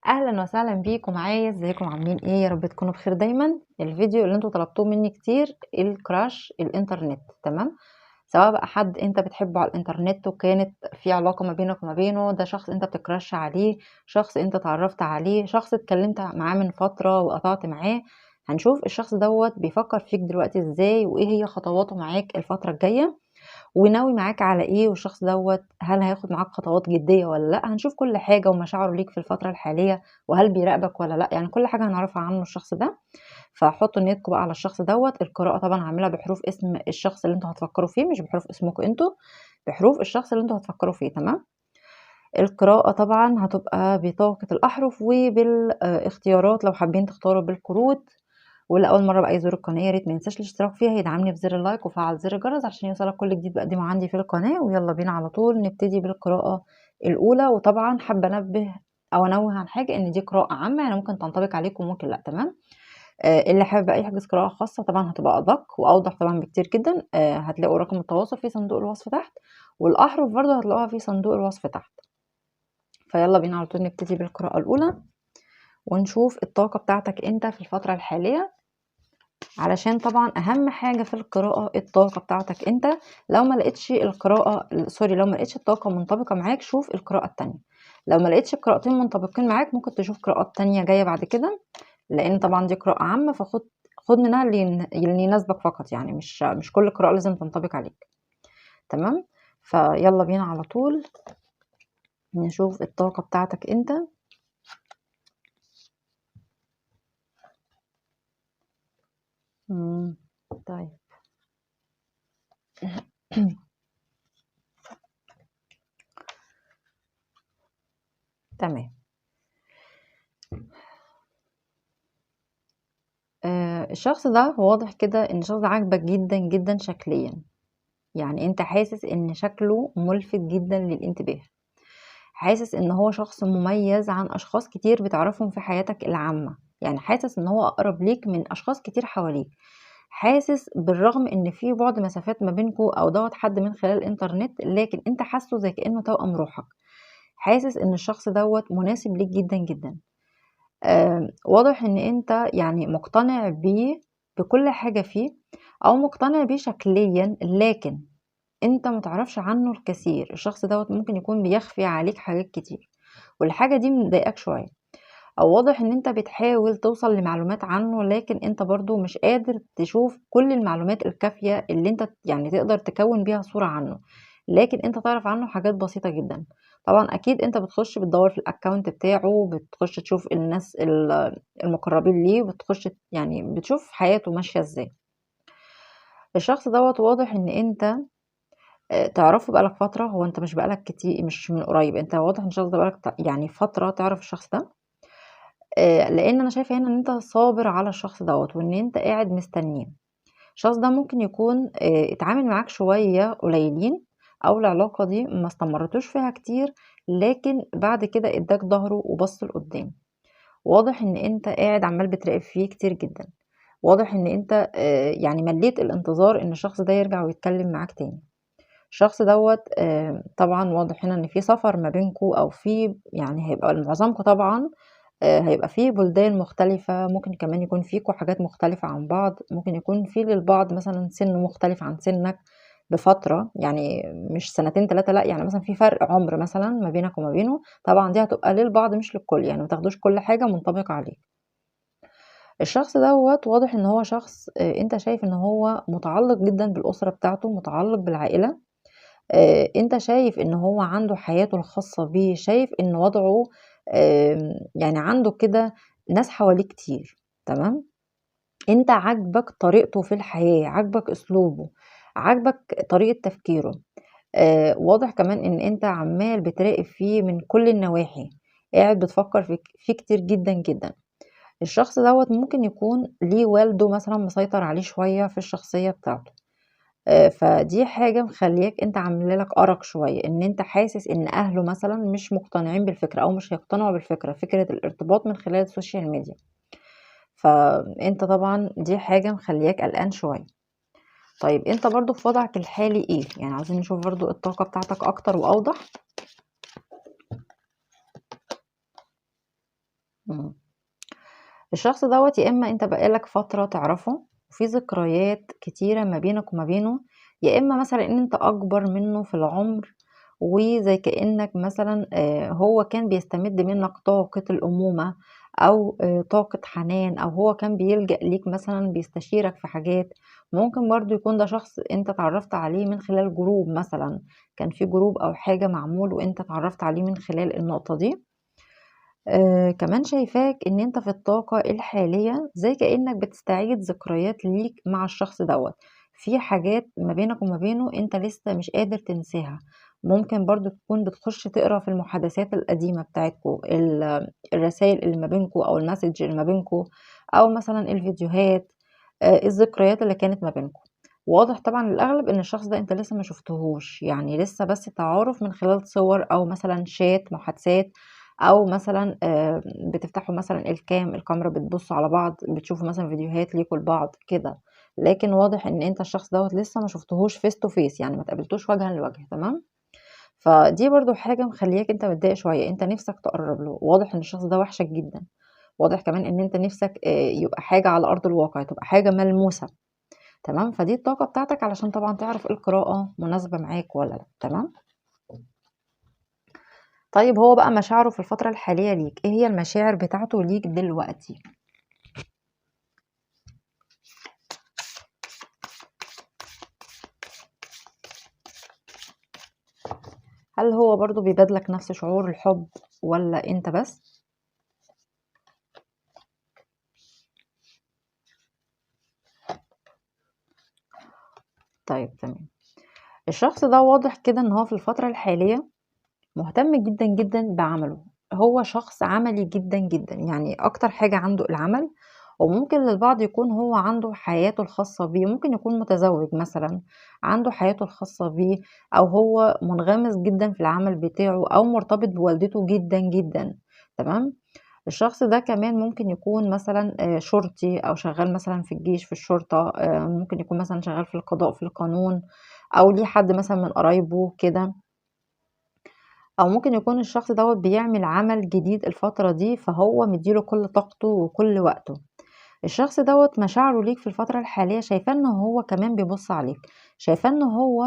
اهلا وسهلا بيكم معايا. ازيكم عاملين ايه؟ يا رب تكونوا بخير دايما. الفيديو اللي انتوا طلبتوه مني كتير، ال crush الانترنت، تمام؟ سواء بقى حد انت بتحبه على الانترنت وكانت في علاقة ما بينك وما بينه، ده شخص انت بت crush عليه، شخص انت اتعرفت عليه، شخص اتكلمت معاه من فترة وقطعت معاه. هنشوف الشخص دوت بيفكر فيك دلوقتي ازاي، وايه هي خطواته معاك الفترة الجاية، وناوي معاك على ايه، والشخص دوت هل هياخد معاك خطوات جدية ولا لا. هنشوف كل حاجة ومشاعره ليك في الفترة الحالية، وهل بيراقبك ولا لا، يعني كل حاجة هنعرفها عنه الشخص ده. فحطوا نيتكم بقى على الشخص دوت. القراءة طبعا هعملها بحروف اسم الشخص اللي انتوا هتفكروا فيه، مش بحروف اسمكم انتوا، بحروف الشخص اللي انتوا هتفكروا فيه، تمام؟ القراءة طبعا هتبقى بطاقة الأحرف وبالاختيارات لو حابين تختاروا بالكروت. واللي اول مرة بقى يزور القناة يا ريت ما ينساش الاشتراك فيها، يدعمني بزر ال like وفعل زر الجرس عشان يوصلك كل جديد بقدمه عندي في القناة. ويلا بينا على طول نبتدي بالقراءة الاولى. وطبعا حابة انبه او انوه عن حاجة، ان دي قراءة عامة، يعني ممكن تنطبق عليكم وممكن لا، تمام؟ اللي حابب بقى يحجز قراءة خاصة طبعا هتبقى ادق واوضح طبعا بكتير جدا. هتلاقوا رقم التواصل في صندوق الوصف تحت، والاحرف برضه هتلاقوها في صندوق الوصف تحت. فيلا بينا على طول نبتدي بالقراءة الاولى ونشوف الطاقة بتاعتك انت في الفترة الحالية، علشان طبعا اهم حاجة في القراءة الطاقة بتاعتك انت. لو ما لقيتش القراءة sorry، لو ما لقيتش الطاقة منطبقة معاك شوف القراءة التانية. لو ما لقيتش القراءتين منطبقين معاك ممكن تشوف قراءات تانية جاية بعد كده، لان طبعا دي قراءة عامة، فخد خد منها اللي يناسبك فقط، يعني مش كل قراءة لازم تنطبق عليك، تمام؟ فيلا بينا على طول نشوف الطاقة بتاعتك انت. طيب تمام. الشخص ده واضح كده ان الشخص ده عاجبك جدا جدا شكليا، يعني انت حاسس ان شكله ملفت جدا للانتباه، حاسس ان هو شخص مميز عن اشخاص كتير بتعرفهم في حياتك العامة، يعني حاسس ان هو اقرب ليك من اشخاص كتير حواليك، حاسس بالرغم ان في بعد مسافات ما بينكو او دوت حد من خلال الانترنت، لكن انت حاسه زي كأنه توأم روحك، حاسس ان الشخص دوت مناسب ليك جدا جدا. واضح ان انت يعني مقتنع بيه بكل حاجة فيه، او مقتنع بيه شكليا، لكن انت متعرفش عنه الكثير. الشخص دوت ممكن يكون بيخفي عليك حاجات كتير، والحاجة دي مضايقاك شوية، او واضح ان انت بتحاول توصل لمعلومات عنه، لكن انت برضو مش قادر تشوف كل المعلومات الكافية اللي انت يعني تقدر تكون بيها صورة عنه، لكن انت تعرف عنه حاجات بسيطة جدا. طبعا اكيد انت بتخش بتدور في ال account بتاعه، بتخش تشوف الناس المقربين ليه، بتخش يعني بتشوف حياته ماشية ازاي. الشخص دوت واضح ان انت تعرفه بقالك فترة، هو انت مش بقالك كتير، مش من قريب، انت واضح ان الشخص ده بقالك يعني فترة تعرف الشخص ده، لان انا شايفه هنا ان انت صابر على الشخص دوت، وان انت قاعد مستنيه. الشخص ده ممكن يكون اتعامل معاك شوية قليلين، او العلاقة دي ما استمرتوش فيها كتير، لكن بعد كده اداك ظهره وبص لقدام. واضح ان انت قاعد عمال بتراقب فيه كتير جدا، واضح ان انت يعني مليت الانتظار ان الشخص ده يرجع ويتكلم معاك تاني. الشخص دوت طبعا واضح هنا ان في سفر ما بينكو، او في يعني هيبقى معظمكم طبعا هيبقى فيه بلدان مختلفة، ممكن كمان يكون فيكوا حاجات مختلفة عن بعض، ممكن يكون في للبعض مثلا سن مختلف عن سنك بفترة، يعني مش سنتين تلاتة، لا يعني مثلا في فرق عمر مثلا ما بينك وما بينه. طبعا دي هتبقى للبعض مش للكل، يعني ما تاخدوش كل حاجة منطبقة عليه. الشخص دوت واضح ان هو شخص انت شايف ان هو متعلق جدا بالأسرة بتاعته، متعلق بالعائلة، انت شايف ان هو عنده حياته الخاصة بيه، شايف ان وضعه يعني عنده كده ناس حواليه كتير، تمام؟ انت عاجبك طريقته في الحياة، عاجبك اسلوبه، عاجبك طريقة تفكيره. واضح كمان ان انت عمال بتراقب فيه من كل النواحي، قاعد بتفكر فيه كتير جدا جدا. الشخص دوت ممكن يكون ليه والده مثلا مسيطر عليه شوية في الشخصية بتاعته، فدي حاجة مخلياك انت عامله لك أرق شوية، ان انت حاسس ان اهله مثلا مش مقتنعين بالفكرة، او مش هيقتنعوا بالفكرة، فكرة الارتباط من خلال ال social media. فانت طبعا دي حاجة مخلياك قلقان شوية. طيب انت برضو في وضعك الحالي ايه؟ يعني عاوزين نشوف برضو الطاقة بتاعتك اكتر واوضح. إمم. الشخص دوّة يا إما أنت بقى لك فترة تعرفه وفي ذكريات كتيرة ما بينك وما بينه، يا إما مثلًا إن أنت أكبر منه في العمر، وزي كأنك مثلًا هو كان بيستمد منك طاقة الأمومة أو طاقة حنان، أو هو كان بيلجأ ليك مثلًا بيستشيرك في حاجات. ممكن برضه يكون ده شخص أنت اتعرّفت عليه من خلال group مثلًا، كان في group أو حاجة معمول وأنت اتعرّفت عليه من خلال النقطة دي. كمان شايفاك إن أنت في الطاقة الحالية زي كأنك بتستعيد ذكريات ليك مع الشخص دوّة، في حاجات ما بينك وما بينه أنت لسه مش قادر تنساها. ممكن برضه تكون بتخش تقرا في المحادثات القديمة بتاعتكم، الرسايل اللي ما بينكم أو الmessage اللي ما بينكم، أو مثلًا الفيديوهات، الذكريات اللي كانت ما بينكم. واضح طبعًا للأغلب إن الشخص ده أنت لسه ما شُفتهوش، يعني لسه بس تعارف من خلال صور أو مثلًا chat محادثات، أو مثلًا بتفتحوا مثلًا الكاميرا بتبصوا على بعض، بتشوفوا مثلًا فيديوهات ليكم لبعض كده. لكن واضح إن أنت الشخص دوّة لسه ما شُفتهوش face to face، يعني ما اتقابلتوش وجهًا لوجه، تمام؟ فدي برضه حاجة مخلياك أنت متضايق شوية، أنت نِفْسك تقرّب له، واضح إن الشخص ده وحشك جدًا، واضح كمان إن أنت نِفْسك يبقى حاجة على أرض الواقع، تبقى حاجة ملموسة، تمام؟ فدي الطاقة بتاعتك علشان طبعًا تعرف القراءة مناسبة معاك والّا لأ، تمام؟ طيب هو بقى مشاعره في الفترة الحالية ليك، إيه هي المشاعر بتاعته ليك دلوقتي؟ هل هو برضه بيبادلك نفس شعور الحب والّا أنت بس؟ طيب تمام. الشخص ده واضح كده إن هو في الفترة الحالية مهتم جدًا، جدًا بعمله، هو شخص عملي جدًا، جدًا، يعني أكتر حاجة عنده العمل، وممكن للبعض يكون هو عنده حياته الخاصة بيه، ممكن يكون متزوج مثلًا، عنده حياته الخاصة بيه، أو هو منغمس جدًا في العمل بتاعه، أو مرتبط بوالدته جدًا، جدًا، تمام؟ الشخص ده كمان ممكن يكون مثلًا شرطي أو شغال مثلًا في الجيش في الشرطة، ممكن يكون مثلًا شغال في القضاء في القانون، أو ليه حد مثلًا من قرايبه كده. أو ممكن يكون الشخص دوّة بيعمل عمل جديد الفترة دي، فهو مدّي له كل طاقته وكل وقته. الشخص دوّة مشاعره ليك في الفترة الحالية شايفاه إن هو كمان بيبُص عليك، شايفاه إن هو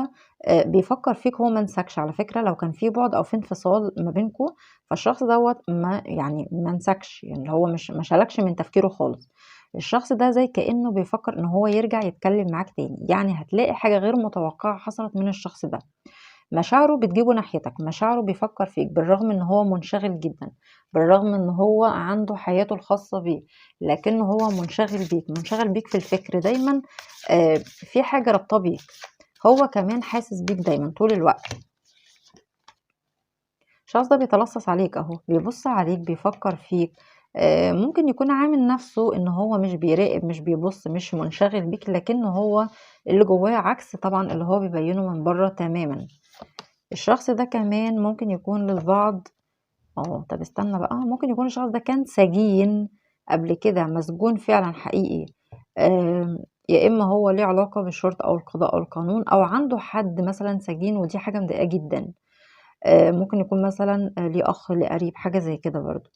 بيفكّر فيك، هو ما نساكش على فكرة. لو كان في بُعد أو في انفصال ما بينكم، فالشخص دوّة ما نساكش، يعني اللي هو مش ما شالكش من تفكيره خالص. الشخص ده زي كإنه بيفكّر إن هو يرجع يتكلم معاك تاني، يعني هتلاقي حاجة غير متوقعة حصلت من الشخص ده. مشاعره بتجيبه ناحيتك، مشاعره بيفكر فيك، بالرغم إن هو منشغل جدًا، بالرغم إن هو عنده حياته الخاصة بيه، لكنه هو منشغل بيك، منشغل بيك في الفكر دايمًا، في حاجة رابطاه بيك، هو كمان حاسس بيك دايمًا طول الوقت. الشخص ده بيتلصص عليك أهو، بيبُص عليك، بيفكر فيك، ممكن يكون عامل نفسه إن هو مش بيراقب، مش بيبُص، مش منشغل بيك، لكنه هو اللي جواه عكس طبعًا اللي هو بيبينه من برّه تمامًا. الشخص ده كمان ممكن يكون للبعض طب استنى بقى، ممكن يكون الشخص ده كان سجين قبل كده، مسجون فعلًا حقيقي، يا إما هو ليه علاقة بالشرطة أو القضاء أو القانون، أو عنده حد مثلًا سجين، ودي حاجة مضايقاه جدًا. ممكن يكون مثلًا ليه أخ، ليه قريب، حاجة زي كده برضه.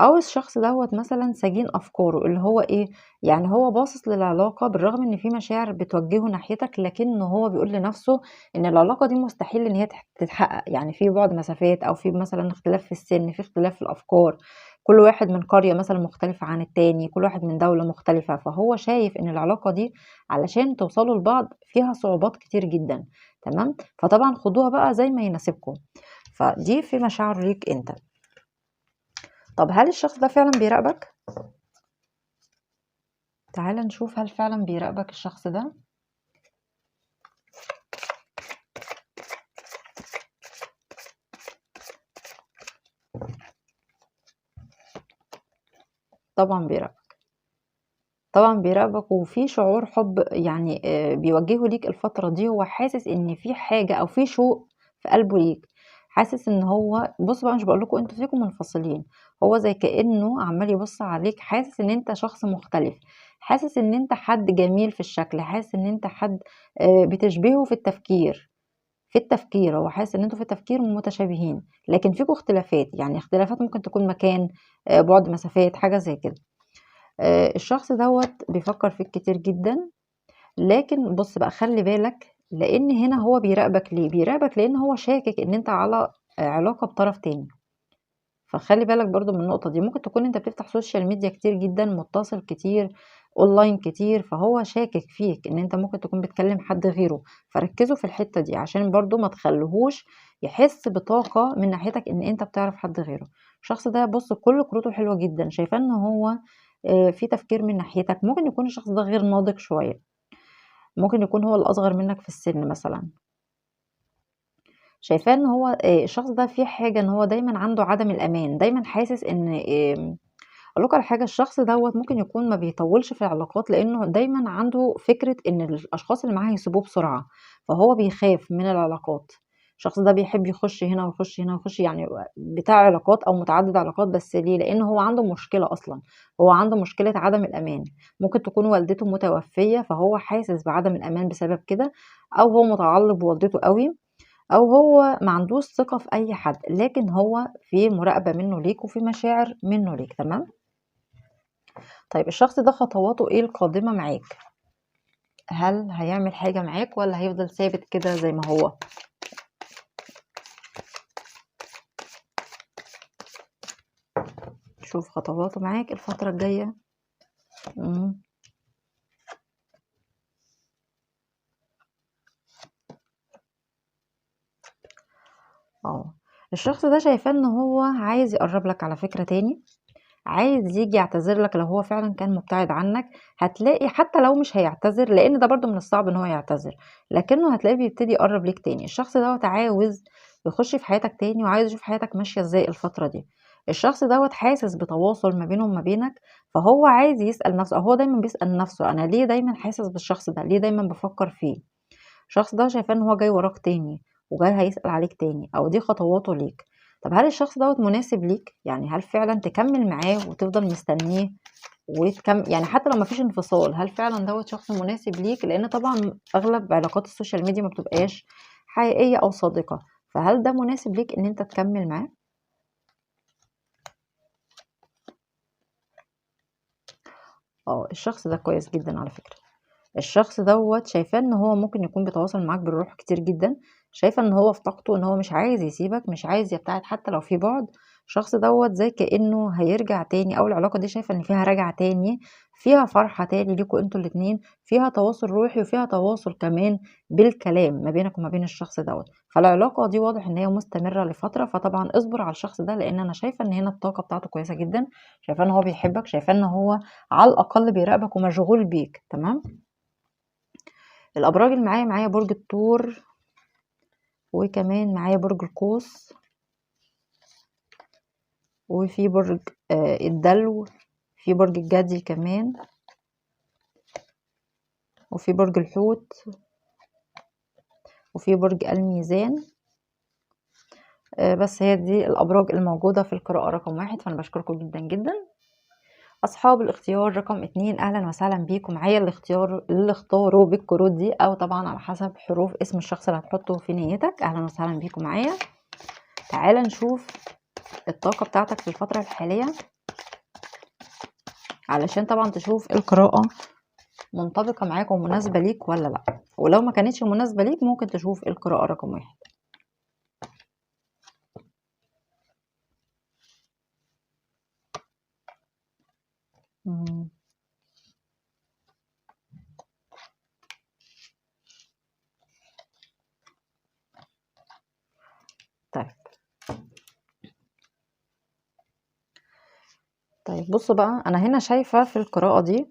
أو الشخص دوّة مثلًا سجين أفكاره، اللي هو إيه، يعني هو باصص للعلاقة بالرغم إن في مشاعر بتوجهه ناحيتك، لكنه هو بيقول لنفسه إن العلاقة دي مستحيل إن هي تتحقق، يعني في بُعد مسافات، أو في مثلًا اختلاف في السن، في اختلاف في الأفكار، كل واحد من قرية مثلًا مختلفة عن التاني، كل واحد من دولة مختلفة، فهو شايف إن العلاقة دي علشان توصلوا لبعض فيها صعوبات كتير جدًا، تمام؟ فطبعًا خدوها بقى زي ما يناسبكم. فدي في مشاعره ليك أنت. طب هل الشخص ده فعلًا بيراقبك؟ تعالَ نشوف هل فعلًا بيراقبك الشخص ده؟ طبعًا بيراقبك. طبعًا بيراقبك، وفي شعور حب يعني بيوجهه ليك الفترة دي، هو حاسس إن في حاجة أو في شوق في قلبه ليك، حاسس إن هو بُصّوا بقى، مش باقول لكم أنتم فيكم منفصلين، هو زي كأنه عمّال يبُص عليك، حاسس إن أنت شخص مختلف، حاسس إن أنت حد جميل في الشكل، حاسس إن أنت حد بتشبهه في التفكير، في التفكير، هو حاسس إن أنتم في التفكير متشابهين، لكن فيكم اختلافات، يعني اختلافات ممكن تكون مكان، بُعد مسافات، حاجة زي كده. الشخص دوّة بيفكر فيك كتير جدًا، لكن بُص بقى خلّي بالك، لإن هنا هو بيراقبك ليه؟ بيراقبك لإن هو شاكك إن أنت على علاقة بطرف تاني. فخلّي بالك برضه من النقطة دي، ممكن تكون أنت بتفتح social media كتير جدًا، متصل كتير، أونلاين كتير، فهو شاكك فيك إن أنت ممكن تكون بتكلم حد غيره، فركزوا في الحتة دي عشان برضه ما تخلّيهوش يحس بطاقة من ناحيتك إن أنت بتعرف حد غيره. الشخص ده بُص كل كروته حلوة جدًا، شايفاه إن هو في تفكير من ناحيتك، ممكن يكون الشخص ده غير ناضج شوية، ممكن يكون هو الأصغر منك في السن مثلًا. شايفاه إن هو الشخص ده فيه حاجة، إن هو دايمًا عنده عدم الأمان، دايمًا حاسس إن أقول لكم على حاجة، الشخص دوّة ممكن يكون ما بيطوّلش في العلاقات، لإنه دايمًا عنده فكرة إن الأشخاص اللي معاه هيسيبوه بسرعة، فهو بيخاف من العلاقات. الشخص ده بيحب يخش هنا ويخش هنا ويخش، يعني بتاع علاقات أو متعدد علاقات، بس ليه؟ لإن هو عنده مشكلة أصلًا، هو عنده مشكلة عدم الأمان، ممكن تكون والدته متوفية فهو حاسس بعدم الأمان بسبب كده، أو هو متعلق بوالدته أوي، أو هو ما عندوش ثقة في أي حد، لكن هو في مراقبة منه ليك وفي مشاعر منه ليك، تمام؟ طيب الشخص ده خطواته إيه القادمة معاك؟ هل هيعمل حاجة معاك ولا هيفضل ثابت كده زي ما هو؟ شوف خطواته معاك الفترة الجاية. الشخص ده شايفاه ان هو عايز يقرب لك على فكرة تاني، عايز يجي يعتذر لك لو هو فعلا كان مبتعد عنك. هتلاقي حتى لو مش هيعتذر، لان ده برضو من الصعب ان هو يعتذر، لكنه هتلاقيه بيبتدي يقرب ليك تاني. الشخص دوت عاوز يخش في حياتك تاني، وعايز يشوف حياتك ماشية ازاي الفترة دي. الشخص دوت حاسس بتواصل ما بينه وما بينك، فهو عايز يسأل نفسه، أو هو دايما بيسأل نفسه، انا ليه دايما حاسس بالشخص ده؟ ليه دايما بفكر فيه؟ الشخص ده شايفاه ان هو جاي وراك تاني، وجاي هيسأل عليك تاني، او دي خطواته ليك. طب هل الشخص دوت مناسب ليك؟ يعني هل فعلا تكمل معاه وتفضل مستنيه يعني حتى لو مفيش انفصال، هل فعلا دوت شخص مناسب ليك؟ لان طبعا اغلب علاقات ال social media ما بتبقاش حقيقية او صادقة، فهل ده مناسب ليك ان انت تكمل معاه؟ الشخص ده كويس جدا على فكرة. الشخص دوت شايفاه ان هو ممكن يكون بيتواصل معاك بالروح كتير جدا، شايفه ان هو في طاقته ان هو مش عايز يسيبك، مش عايز يبتعد حتى لو في بعد. الشخص دوت زي كأنه هيرجع تاني، او العلاقة دي شايفه ان فيها رجعة تاني، فيها فرحة تاني ليكوا انتوا الاتنين، فيها تواصل روحي وفيها تواصل كمان بالكلام ما بينك وما بين الشخص دوت. فالعلاقة دي واضح ان هي مستمرة لفترة، فطبعا اصبر على الشخص ده، لان انا شايفة ان هنا الطاقة بتاعته كويسة جدا، شايفة ان هو بيحبك، شايفة ان هو على الاقل بيراقبك ومشغول بيك، تمام؟ الابراج اللي معايا برج الثور، وكمان معايا برج القوس، وفي برج الدلو، في برج الجدي كمان، وفي برج الحوت، وفي برج الميزان. بس هي دي الابراج الموجودة في القراءة رقم 1. فانا بشكركم جدا جدا. اصحاب الاختيار رقم 2، اهلا وسهلا بيكم معايا. الاختيار اللي اختاروا بالكروت دي، او طبعا على حسب حروف اسم الشخص اللي هتحطه في نيتك، اهلا وسهلا بيكم معايا. تعالى نشوف الطاقة بتاعتك في الفترة الحالية، علشان طبعا تشوف القراءة منطبقة معاك ومناسبة ليك ولا لا، ولو ما كانتش مناسبة ليك ممكن تشوف القراءة رقم 1. طيب بصوا بقى، انا هنا شايفة في القراءة دي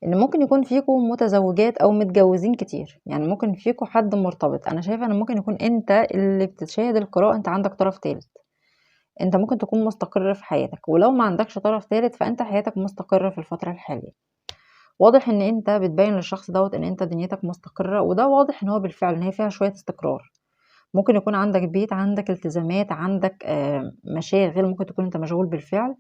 ان ممكن يكون فيكم متزوجات او متجوزين كتير، يعني ممكن فيكم حد مرتبط. انا شايفة ان ممكن يكون انت اللي بتشاهد القراءة انت عندك طرف ثالث، انت ممكن تكون مستقر في حياتك، ولو ما عندكش طرف ثالث فانت حياتك مستقرة في الفترة الحالية. واضح ان انت بتبين للشخص دوت ان انت دنيتك مستقرة، وده واضح ان هو بالفعل ان هي فيها شوية استقرار. ممكن يكون عندك بيت، عندك التزامات، عندك مشاغل، ممكن تكون انت مشغول بالفعل،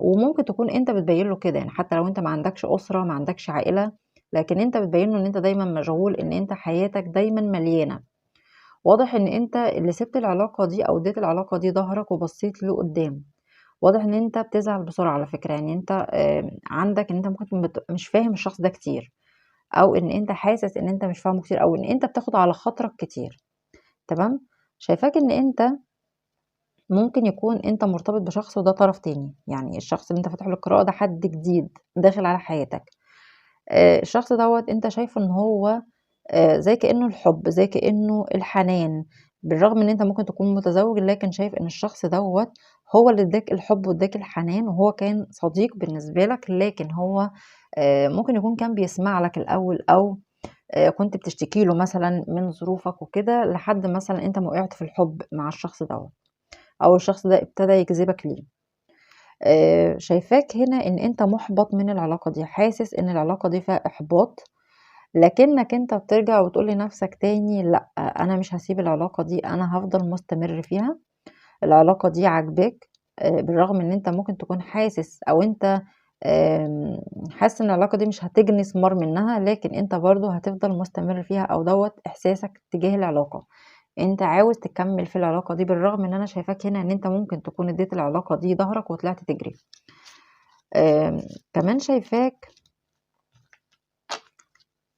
وممكن تكون انت بتبين له كده، يعني حتى لو انت ما عندكش اسره، ما عندكش عائلة، لكن انت بتبين له ان انت دايما مشغول، ان انت حياتك دايما مليانة. واضح إن أنت اللي سِبت العلاقة دي أو اديت العلاقة دي ضهرك وبصيت لقدام. واضح إن أنت بتزعل بسرعة على فكرة، يعني أنت عندك إن أنت ممكن تكون مش فاهم الشخص ده كتير، أو إن أنت حاسس إن أنت مش فاهمه كتير، أو إن أنت بتاخد على خاطرك كتير، تمام؟ شايفاك إن أنت ممكن يكون أنت مرتبط بشخص وده طرف تاني، يعني الشخص اللي أنت فاتح له القراءة ده حد جديد داخل على حياتك. الشخص دوّة أنت شايفه إن هو زي كأنه الحب، زي كأنه الحنان، بالرغم إن أنت ممكن تكون متزوج، لكن شايف إن الشخص دوّة هو اللي اداك الحب واداك الحنان، وهو كان صديق بالنسبة لك، لكن هو ممكن يكون كان بيسمع لك الأول، أو كنت بتشتكي له مثلًا من ظروفك وكده، لحد مثلًا أنت ما وقعت في الحب مع الشخص دوّة، أو الشخص ده ابتدى يجذبك ليه. شايفاك هنا إن أنت مُحبَط من العلاقة دي، حاسس إن العلاقة دي فيها إحباط، لكنك أنت بترجع وتقول لنفسك تاني لأ، أنا مش هاسيب العلاقة دي، أنا هافضل مستمر فيها، العلاقة دي عاجباك، بالرغم إن أنت ممكن تكون حاسس أو أنت حاسس إن العلاقة دي مش هتجني ثمار منها، لكن أنت برضه هتفضل مستمر فيها، أو دوّة إحساسك تجاه العلاقة. أنت عاوز تكمل في العلاقة دي، بالرغم إن أنا شايفاك هنا إن أنت ممكن تكون اديت العلاقة دي ضهرك وطلعت تجري. كمان شايفاك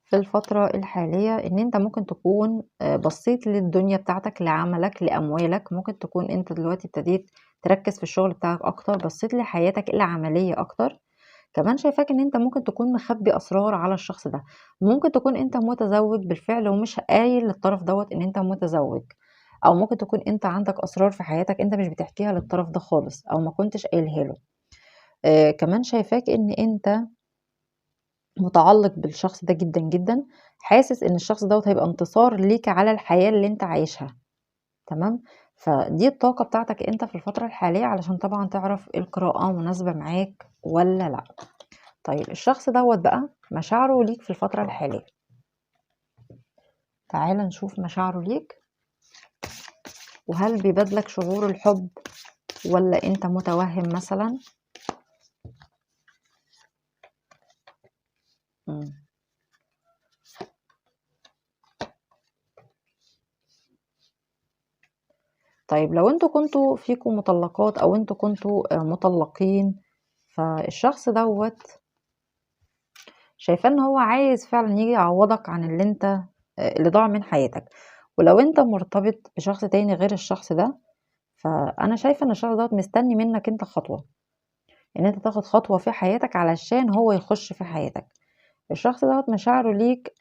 في الفترة الحالية إن أنت ممكن تكون بصيت للدنيا بتاعتك، لعملك، لأموالك، ممكن تكون أنت دلوقتي ابتديت تركز في الشغل بتاعك أكتر، بصيت لحياتك العملية أكتر. كمان شايفاك إن أنت ممكن تكون مخبي أسرار على الشخص ده، ممكن تكون أنت متزوج بالفعل ومش قايل للطرف دوّة إن أنت متزوج، أو ممكن تكون أنت عندك أسرار في حياتك أنت مش بتحكيها للطرف ده خالص، أو ما كنتش قايلها له. كمان شايفاك إن أنت متعلق بالشخص ده جدًا، جدًا، حاسس إن الشخص دوّة هيبقى انتصار ليك على الحياة اللي أنت عايشها، تمام؟ فدي الطاقة بتاعتك أنت في الفترة الحالية، علشان طبعًا تعرف القراءة مناسبة معاك والّا لأ. طيب الشخص دوّة بقى مشاعره ليك في الفترة الحالية، تعالَ نشوف مشاعره ليك، وهل بيبادلك شعور الحب والّا أنت متوهم مثلًا؟ إمم. طيب لو أنتم كنتم فيكم مطلقات أو أنتم كنتم مطلقين، فالشخص دوّة شايفاه إن هو عايز فعلًا ييجي يعوضك عن اللي أنت اللي ضاع من حياتك، ولو أنت مرتبط بشخص تاني غير الشخص ده، فأنا شايفة إن الشخص دوّة مستني منك أنت خطوة، إن أنت تاخد خطوة في حياتك علشان هو يخش في حياتك. الشخص دوّة مشاعره ليك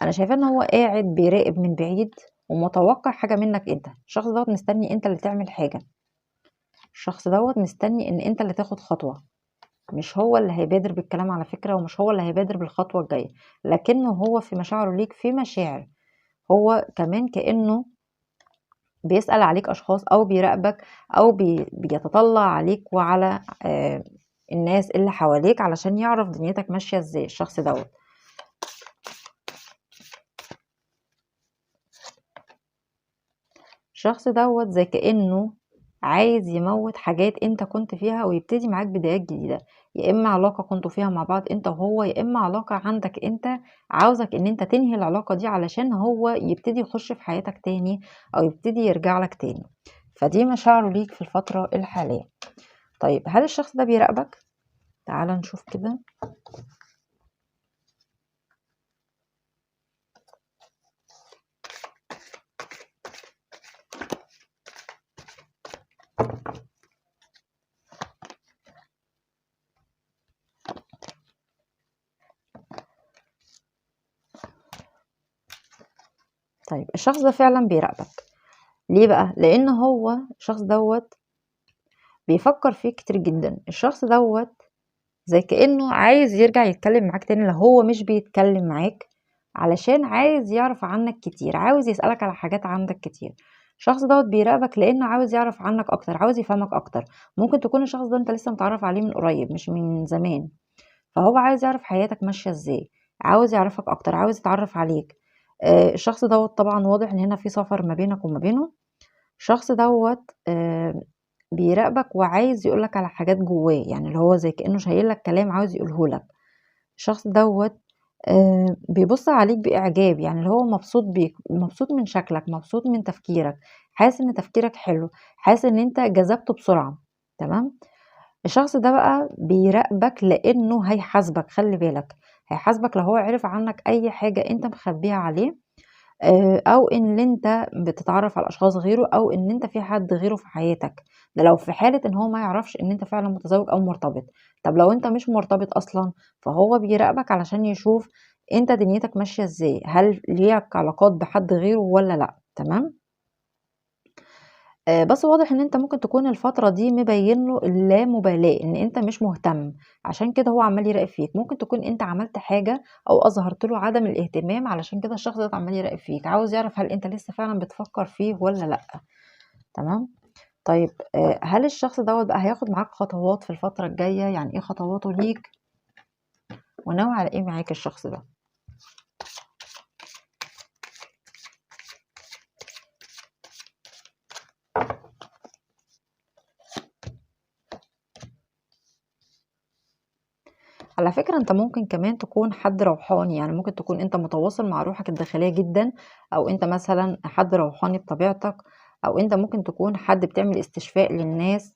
أنا شايفاه إن هو قاعد بيراقب من بعيد ومتوقع حاجة منك أنت، الشخص دوّة مستني أنت اللي تعمل حاجة، الشخص دوّة مستني إن أنت اللي تاخد خطوة، مش هو اللي هيبادر بالكلام على فكرة، ومش هو اللي هيبادر بالخطوة الجاية، لكنه هو في مشاعره ليك في مشاعر، هو كمان كأنه بيسأل عليك أشخاص أو بيراقبك أو بيتطلع عليك وعلى الناس اللي حواليك علشان يعرف دنيتك ماشية ازاي الشخص دوت. الشخص دوت زي كأنه عايز يموت حاجات انت كنت فيها ويبتدي معاك بدايات جديدة، يا اما علاقة كنتوا فيها مع بعض انت وهو، يا اما علاقة عندك انت عاوزك ان انت تنهي العلاقة دي علشان هو يبتدي يخش في حياتك تاني او يبتدي يرجع لك تاني. فدي مشاعره ليك في الفترة الحالية. طيب هل الشخص ده بيراقبك؟ تعال نشوف كده. طيب الشخص ده فعلا بيراقبك ليه بقى؟ لان هو الشخص دوت بيفكر فيك كتير جدا. الشخص دوت زي كأنه عايز يرجع يتكلم معاك تاني لو هو مش بيتكلم معاك، علشان عايز يعرف عنك كتير، عاوز يسألك على حاجات عندك كتير. الشخص دوت بيراقبك لانه عاوز يعرف عنك اكتر، عاوز يفهمك اكتر. ممكن تكون الشخص ده انت لسه متعرف عليه من قريب مش من زمان، فهو عايز يعرف حياتك ماشية ازاي، عاوز يعرفك اكتر، عاوز يتعرف عليك. الشخص دوت طبعا واضح ان هنا في سفر ما بينك وما بينه. الشخص دوت بيراقبك وعايز يقولك على حاجات جواه، يعني اللي هو زي كأنه شايل لك كلام عاوز يقوله لك. الشخص دوت بيبُص عليك بإعجاب، يعني اللي هو مبسوط بيك، مبسوط من شكلك، مبسوط من تفكيرك، حاسس إن تفكيرك حلو، حاسس إن أنت جذبته بسرعة، تمام؟ الشخص ده بقى بيراقبك لإنه هيحاسبك، خلّي بالك، هيحاسبك لو هو عرف عنك أي حاجة أنت مخبيها عليه، أو إن أنت بتتعرّف على أشخاص غيره، أو إن أنت في حد غيره في حياتك، ده لو في حالة إن هو ما يعرفش إن أنت فعلًا متزوج أو مرتبط. طب لو أنت مش مرتبط أصلًا، فهو بيراقبك علشان يشوف أنت دنيتك ماشية إزاي، هل ليك علاقات بحد غيره والّا لأ، تمام؟ بس واضح إن أنت ممكن تكون الفترة دي مبيّن له اللامبالاة، إن أنت مش مهتم، عشان كده هو عمّال يراقب فيك، ممكن تكون أنت عملت حاجة أو أظهرت له عدم الاهتمام، علشان كده الشخص ده عمّال يراقب فيك، عاوز يعرف هل أنت لسه فعلًا بتفكّر فيه والّا لأ، تمام؟ طيب هل الشخص دوّة بقى هياخد معاك خطوات في الفترة الجاية؟ يعني إيه خطواته ليك؟ وناوي على إيه معاك الشخص ده؟ على فكرة أنت ممكن كمان تكون حد روحاني، يعني ممكن تكون أنت متواصل مع روحك الداخلية جدًا، أو أنت مثلًا حد روحاني بطبيعتك، أو أنت ممكن تكون حد بتعمل استشفاء للناس،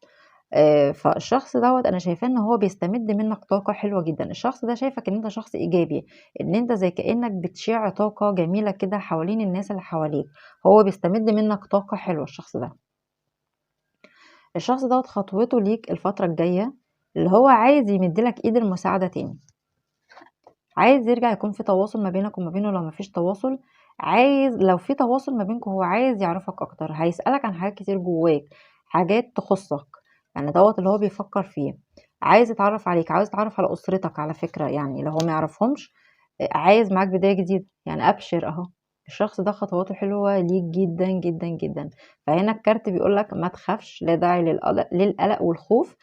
فالشخص دوّة أنا شايفاه إن هو بيستمد منك طاقة حلوة جدًا، الشخص ده شايفك إن أنت شخص إيجابي، إن أنت زي كأنك بتشع طاقة جميلة كده حوالين الناس اللي حواليك، هو بيستمد منك طاقة حلوة الشخص ده. الشخص دوّة خطوته ليك الفترة الجاية اللي هو عايز يمد لك إيد المساعدة تاني، عايز يرجع يكون في تواصل ما بينك وما بينه لو ما فيش تواصل، عايز لو في تواصل ما بينكم هو عايز يعرفك أكتر، هيسألك عن حاجات كتير جواك، حاجات تخصك، يعني دوّة اللي هو بيفكر فيه، عايز يتعرف عليك، عاوز يتعرف على أسرتك على فكرة، يعني لو هو ما يعرفهمش، عايز معاك بداية جديدة، يعني أبشر أهو، الشخص ده خطواته حلوة ليك جدًا، جدًا، جدًا. فهنا الكارت بيقول لك ما تخافش، لا داعي للقلق والخوف،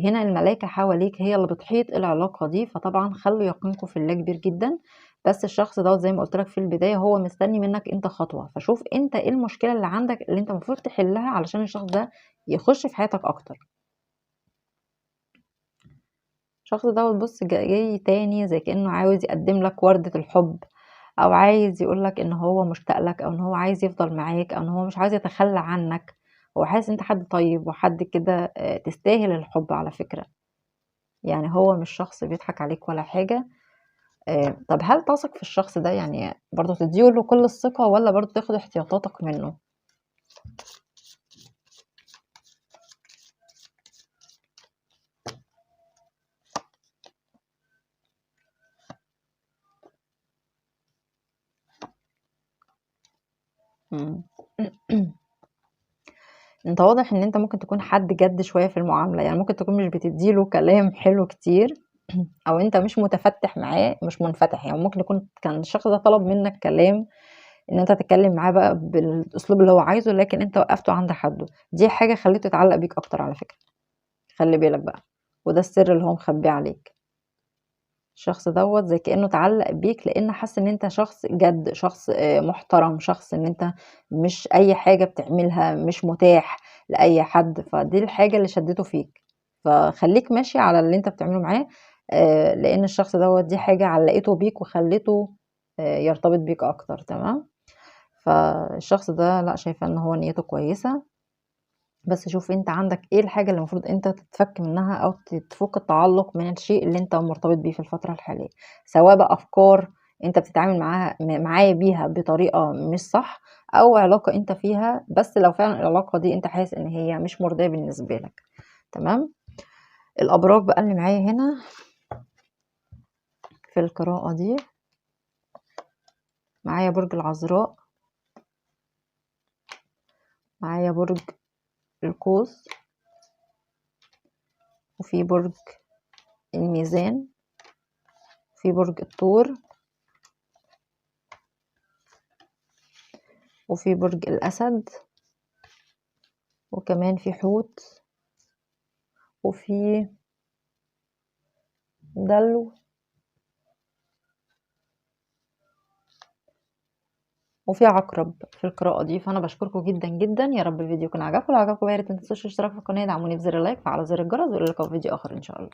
هنا الملايكة حواليك هي اللي بتحيط العلاقة دي، فطبعًا خلوا يقينكم في الله كبير جدًا، بس الشخص دوّة زي ما قُلت لك في البداية هو مستني منك أنت خطوة، فشوف أنت إيه المشكلة اللي عندك اللي أنت المفروض تحلها علشان الشخص ده يخش في حياتك أكتر. الشخص دوّة بُص جاي تاني زي كأنه عاوز يقدم لك وردة الحب، أو عايز يقول لك إن هو مشتاق لك، أو إن هو عايز يفضل معاك، أو إن هو مش عايز يتخلى عنك، هو حاسس إن أنت حد طيب وحد كده تستاهل الحب على فكرة، يعني هو مش شخص بيضحك عليك ولا حاجة. طب هل تثق في الشخص ده؟ يعني برضه تدّي له كل الثقة والّا برضه تاخد احتياطاتك منه؟ إمم. أنت واضح إن أنت ممكن تكون حد جَد شوية في المعاملة، يعني ممكن تكون مش بتدّي له كلام حلو كتير أو أنت مش متفتِّح معاه، مش منفتح، يعني ممكن يكون كان الشخص ده طلب منك كلام إن أنت تتكلم معاه بقى بالأسلوب اللي هو عايزه، لكن أنت وقّفته عند حدُّه، دي حاجة خلّيته يتعلّق بيك أكتر على فكرة، خلّي بالك بقى، وده السر اللي هو مخبّيه عليك. الشخص دوّة زي كأنه اتعلّق بيك لإن حَس إن أنت شخص جَد، شخص محترم، شخص إن أنت مش أي حاجة بتعملها، مش متاح لأي حد، فدي الحاجة اللي شدّته فيك، فخلّيك ماشي على اللي أنت بتعمله معاه، لإن الشخص دوّة دي حاجة علّقته بيك وخلّته يرتبط بيك أكتر، تمام؟ فالشخص ده لأ، شايفة إن هو نيته كويسة، بس شوف أنت عندك إيه الحاجة اللي المفروض أنت تتفك منها أو تفك التعلُّق من الشيء اللي أنت مرتبط بيه في الفترة الحالية، سواء بقى أفكار أنت بتتعامل معاه بيها بطريقة مش صح، أو علاقة أنت فيها، بس لو فعلًا العلاقة دي أنت حاسس إن هي مش مرضية بالنسبة لك، تمام؟ الأبراج بقى اللي معايا هنا في القراءة دي، معايا برج العذراء، معايا برج القوس، وفي برج الميزان، في برج الثور، وفي برج الأسد، وكمان في حوت، وفي دلو، وفي عقرب في القراءة دي. فأنا بشكركم جدا جدا، يا رب الفيديو يكون عجبكم، لو عجبكم يا ريت ما تنسوش الاشتراك في القناة، دعموني بزر اللايك وعلى زر الجرس، وإلى اللقاء في فيديو آخر إن شاء الله.